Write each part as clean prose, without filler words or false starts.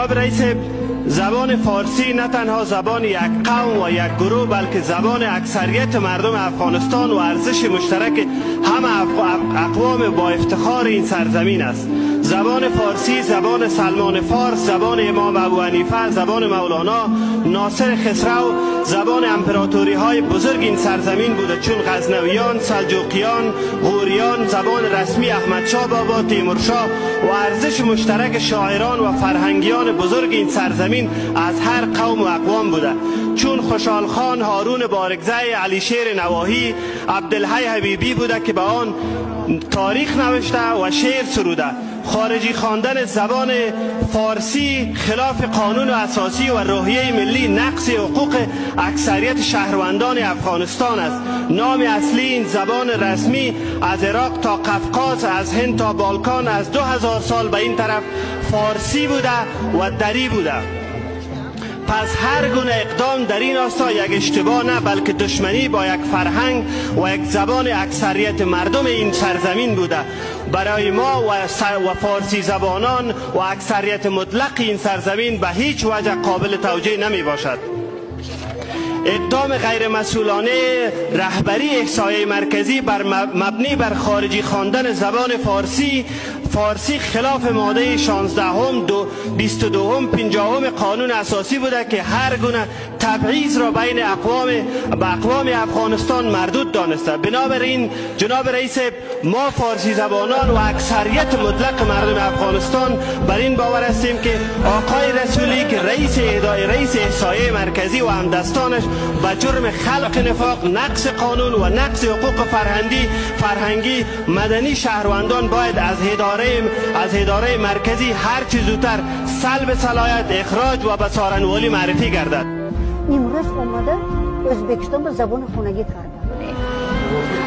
رئیس، زبان فارسی نه تنها زبان یک قوم و یک گروه، بلکه زبان اکثریت مردم افغانستان و ارزش مشترک همه اقوام با افتخار این سرزمین است. زبان فارسی زبان سلمان فارس، زبان امام ابو حنیفه، زبان مولانا ناصر خسرو، زبان امپراتوری های بزرگ این سرزمین بوده، چون غزنویان، سلجوقیان، غوریان، زبان رسمی احمدشاه بابا، تیمورشاه و ارزش مشترک شاعران و فرهنگیان بزرگ این سرزمین از هر قوم و اقوام بوده، چون خوشحال خان، هارون بارکزی، علی شیر نواهی، عبدالحی حبیبی بوده که به آن تاریخ نوشته و شعر سروده. خارجی خواندن زبان فارسی خلاف قانون اساسی و روحیه ملی، نقض حقوق اکثریت شهروندان افغانستان است. نام اصلی این زبان رسمی از عراق تا قفقاز، از هند تا بالکان، از 2000 سال به این طرف فارسی بوده و دری بوده. پس هر گونه اقدام در این راستا یک اشتباه نه، بلکه دشمنی با یک فرهنگ و یک زبان اکثریت مردم این سرزمین بوده. برای ما و فارسی زبانان و اکثریت مطلق این سرزمین به هیچ وجه قابل توجیه نمی باشد. اقدام غیر مسئولانه رهبری احصایه مرکزی بر مبنی بر خارجی خواندن زبان فارسی خلاف ماده 16، 22، 50 قانون اساسی بوده که هر گونه تبعیض را بین اقوام افغانستان مردود دانسته. بنابراین جناب رئیس، ما فارسی زبانان و اکثریت مطلق مردم افغانستان بر این باور هستیم که آقای رسولی که رئیس احصایه مرکزی و همدستانش به جرم خلق نفاق، نقض قانون و نقض حقوق فرهنگی مدنی شهروندان باید از اداره مرکزی هر چه زودتر سلب صلاحیت، اخراج و به سارنوالی معرفی گردد. امروز اومده ازبکستان به زبان خانگی کرده،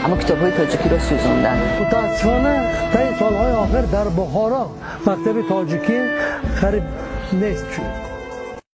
اما کتاب‌های تاجیکی را سوزاندن. متاسفانه طی سالهای آخر در بخارا مکتب تاجیکی قریب نیست شد.